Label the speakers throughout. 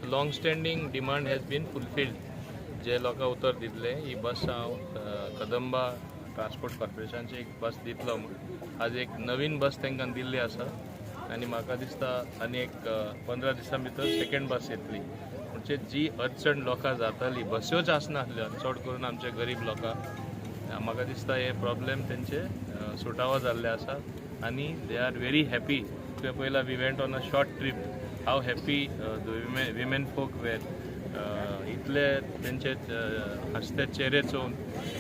Speaker 1: Long standing demand has been fulfilled. जे लोकांक उतर दितले ही बस हांव कदंबा ट्रान्सपोर्ट कॉर्पोरेशनची एक बस दितलो म्हूण, आज एक नवीन बस तांकां दिल्ली आसा आनी म्हाका दिसता आनी एक 15 दिसां भितर सेकेंड बस येतली. म्हणजे जी अडचण लोकां जाताली, बस्योच आसनासल्यो, चड करून आमचे गरीब लोकांक, म्हाका दिसता हे प्रॉब्लेम तेंचे सुटावो जाल्ले आसा आनी they are very happy. तुवें पयला, we went on a short trip, how happy the women folk were. इतले तेंचे हांसते चेहरे चोवन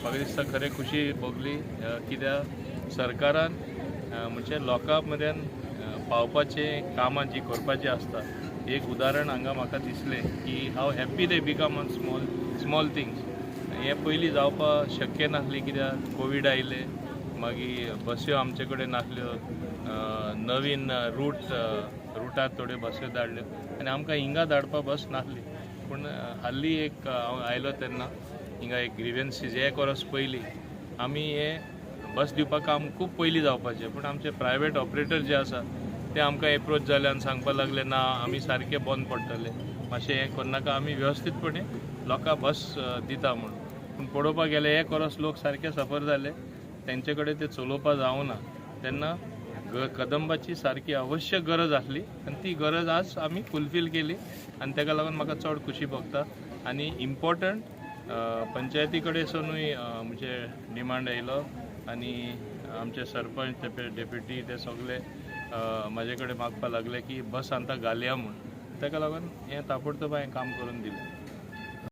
Speaker 1: म्हाका दिसता खरें खुशी भोगली, कित्याक सरकारान म्हणजे लोकां मेरेन पावपाचें कामां जीं करपाचीं आसता, एक उदाहरण हांगा म्हाका दिसलें की how happy they become on small small things. हें पयलीं जावपाक शक्य नासलें, कित्याक कोवीड आयले, मागीर बस्यो आमचे कडेन नासल्यो. नवीन रुटार थोड्यो बस्यो धाडल्यो आनी आमकां हिंगा धाडपाक बस नासली. पूण हाल्ली एक हांव आयलो तेन्ना हिंगा एक ग्रिवन्सीज, एक वर्स पयलीं आमी हे बस दिवपाक काम खूब पयलीं जावपाचें, पूण आमचे प्रायवेट ऑपरेटर जे आसा ते आमकां एप्रोच जाले आनी सांगपाक लागले, ना, आमी सारके बंद पडटले, मातशें हें करनाका, आमी वेवस्थीतपणे लोकांक बस दिता म्हूण. पूण पळोवपाक गेल्यार एक वर्स लोक सारके सफर जाले, तेंचे कडेन ते चलोवपाक जावना. तेन्ना कदंबाची सारकी अवश्य गरज आसली आनी ती गरज आज आमी फुलफील केली आनी ताका लागून म्हाका चड खुशी भोगता. आनी इम्पॉर्टंट, पंचायती कडेनसूनय म्हणजे डिमांड आयलो आनी आमचे सरपंच, डेप्युटी ते सगळे म्हाजे कडेन मागपाक लागले की बस आतां घालया म्हूण. ताका लागून हें ताबडतोब हांवें काम करून दिलें.